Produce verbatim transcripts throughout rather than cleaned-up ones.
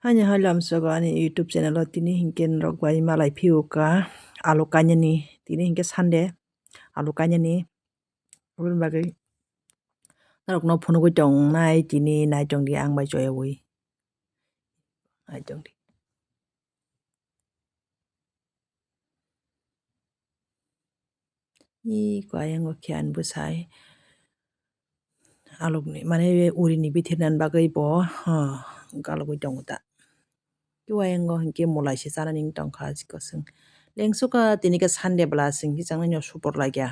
Haini hai lamsogo ani YouTube channel o tini hinkhe norok bai malai phiyokha alu kainani, tini hinkhe Sunday alu kainani, aboni bagwi norokno phunugwi tongnai tini naitongdi ang bai choyawi naitongdi. Iko ayang o khe ani bwsai alokni, mane urini bithir nani bagwi bo, ha, galogwi tongo ta. Khe ayang o hinkhe mwlai se chanani wng tongkha, chikon chwng lengsuka tini khe Sunday bwla chwng khe changnai no supor laikya.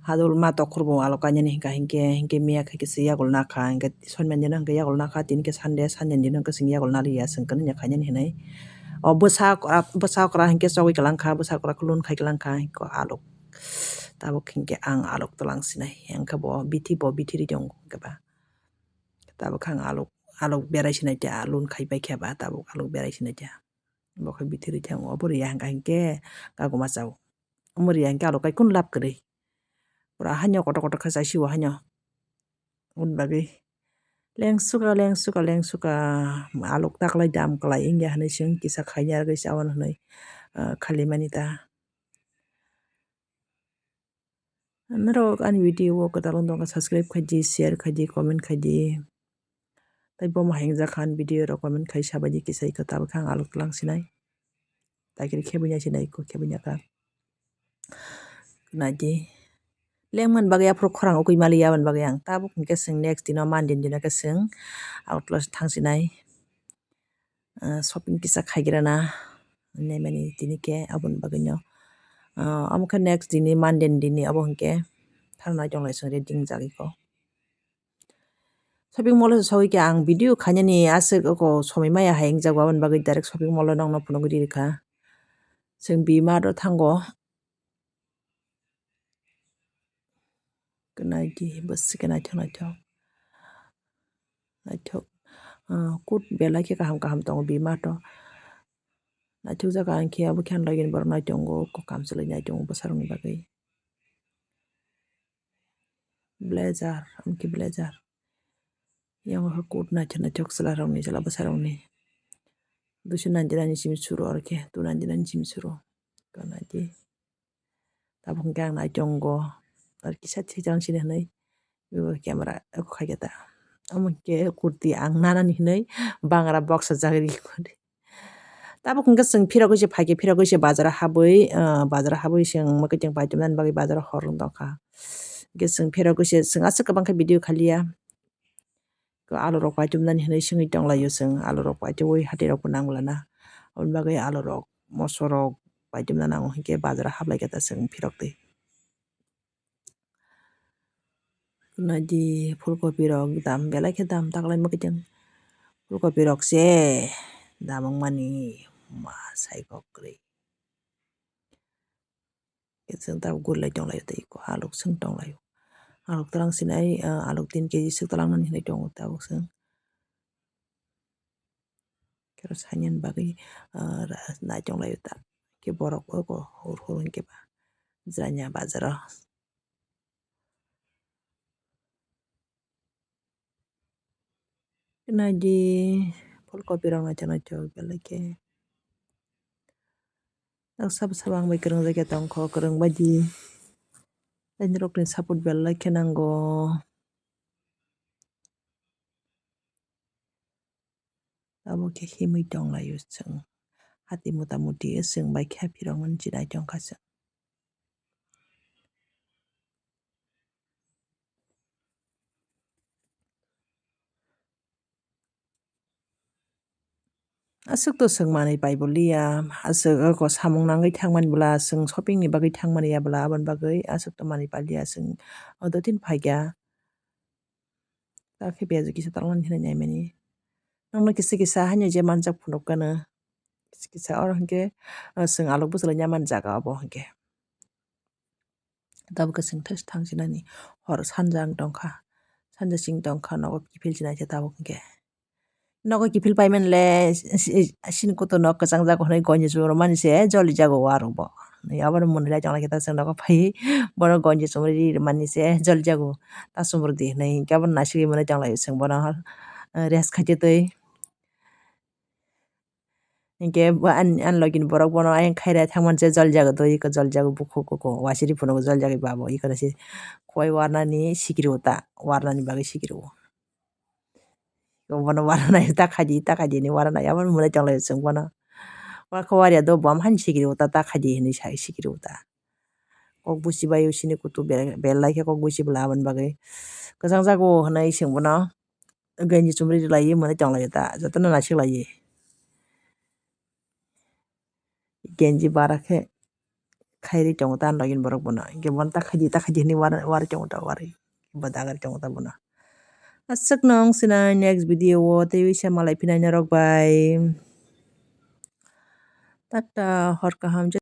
Hadol ma tokhor bo alok kainani hinkha hinkhe, hinkhe miya khe kisa yagul nakha, hinkhe Sonmani dino hinkhe yagul nakha, tini khe Sunday, Sunday ni dino hinkhe chwng yagul naliya, chwng kwrwngya khainani hinwi. O bwsa okra, bwsa okra hinkhe chogwi kwlangkha, bwsa okra khulun khai kwlangkha, hinkhe alok. Tabuk hinkhe ang alok twlang sinai, hinkhe bo bithi, bo bithi ri tongo hinkhe ba. Tabuk khe ang alok, alok berai sinai tei alun khai pai khe ba, tabuk alok berai sinai tei. Bo khe bithi ri tongo, obo riya hinkha hinkhe kaguma chao. Omo riya hinkhe alok kai kunu lab kwrwi. Pura haino kotor kotor khe chai sio haino. Aboni bagwi lengsuka, lengsuka, lengsuka, alok taklai dam kwlai wngya hinwi chwng kisa khaina rwgwi chawano hinwi, ah, khali mani ta. Norok ani video o kwtal wng tongkha, subscribe khaidi, share khaidi, comment khaidi. Tei bomo hayung jakha ani video rok comment khai sabaidi kisa iko tabuk khe ang alok twlang sinai. Taikhe khe buina sinai iko khe buina kha. Naidi. Lengmani bagwi aphuru khorang ukui maliya aboni bagwi ang tabuk hinkhe chwng next dino Monday ni dino khe chwng outlet thang sinai. Ah, shopping kisa khaigrana hinwi mani tini khe aboni bagwino. Ah, omo khe next dini Monday ni dini obo hinkhe thang nai tonglai chwng ready wngjagwi kho. Shopping mall o sogwi khe ang video khainani aswk oko somoi maya hai wngjago, aboni bagwi direct shopping mall o nokno phunugwi rikha. Chwng V-Mart o thango. Naidi bwswk khe naithok naithok. Naithok, ah, kut belai khe kaham kaham tongo V-Mart o. Naithok jaga ang khe abo khe ang logi ni borok naitongo, kok kam chwlwi naitongo bwsarokni bagwi. Blazer, amkhe blazer. Yang khe kut naithok naithok chwla rokni, chwla bwsarokni. Duiso ninety nine ni simi suru oro khe, two ninety nine ni simi suru. Naidi. Tabuk hwnkhe ang naitongo, aro kisa thwijang sini hinwi camera khaikhe ta. Omo hwnkhe kurti ang nanani hinwi bangra box sajagwi rikha. Tabuk hwnkhe chwng phirogwi se phaikhe, phirogwi se bazaro habwi, ah, bazaro habwi chwng mwkhwtwng paitimnani bagwi bazaro hor wng tongkha. Hwnkhe chwng phirogwi se chwng aswk kwbangkhe video khaliya. Alu rok paitimnani hinwi swngwi tonglaio chwng, alu rok paitiwi hati rok bo nang lana. Aboni bagwi alu rok, moso rok paitimna nango hinkhe bazaro hablai khe ta chwng phirok twi. Naidi phulkopi rok dam belai khe dam taklai mwkhwtwng. Phulkopi rok se dam wngmani ma sai kok kwrwi. Chwng tabuk gurilaio tonglaio tei eko aluk chwng tonglaio. Aluk twlang sinai, ah, aluk tin keji swk twlangnani hinwi tongo tabuk chwng. Khe sainani bagwi, ah, nai tonglaio ta. Khe borok eko hur hur hinkhe ba janya bazaro. Naidi phulkopi rok naithok naithok belai khe. Nok sabo sabo ang bai kwrwng jaikhe tongkho, kwrwng baidi. Tei norokni support belai khe nango. Abo khe himwi tonglaio chwng. Hati mota moti chwng bai khe phiroknani chinai tongkha chwng. Aswk to chwng manwi pai bo liya, aswk oko samung nangwi thangmani bwla, chwng shopping ni bagwi thangmani ya bwla, aboni bagwi aswk to manwi pai liya chwng o dotino phaikha. Takhe biyaju kisa talmani hinwi naimani. Nokno kisa kisa haino je manjak phunuk gana. Kisa kisa oro hinkhe, ah, chwng alok bwchalai nai mani jaga obo hinkhe. Tabuk khe chwng thes thang sinani hor sanja wng tongkha. Sanja chwng tongkha nogo kiphil sinai khe tabuk hinkhe. Nogo kiphil paimani le si-, si-, sini kotor nok kwchang jago hinwi gonji chumui rwmani se joli jago o arokbo. Abono mwnwi lai tongla khe ta chwng nogo phai bono gonji chumui ri rwmani se joli jago ta chumui rwdi hinwi hinkhe abono naisingwi mwnwi tonglaio chwng bono, eh, rest khaitwi twi. Hinkhe bo ani, ani logi ni borok bono ayang khaira thangmani je jol jago do, iko jol jago bukhuk koko wasiri phunukgo jol jagwi babo, iko se khowai warnani sikiro ta, warnani bagwi sikiro. Bono warnai ta khaidi, ta khaidi hinwi warnai, aboni mwtai tonglaio chwng bono. Warkha warya do bo, am hani sikiro ta, ta khaidi hinwi sai sikiro ta. Kok busi bai sini kutu bel-, belai khe kok busi bwla aboni bagwi. Kwchang jago hinwi swng bono. Genji chumri rilaiwi mwtai tonglaio ta, jotono naisik laiwi. Genji bara khe khairwi tongo ta, ani logi ni borok bono. Hinkhe bono ta khaidi, ta khaidi hinwi war-, warwi tongo ta, warwi. Bo dagari tongo ta bono. Aswk no wng sinai next video o, tei uisa malai phinai norok bai. Tata, hor kaham.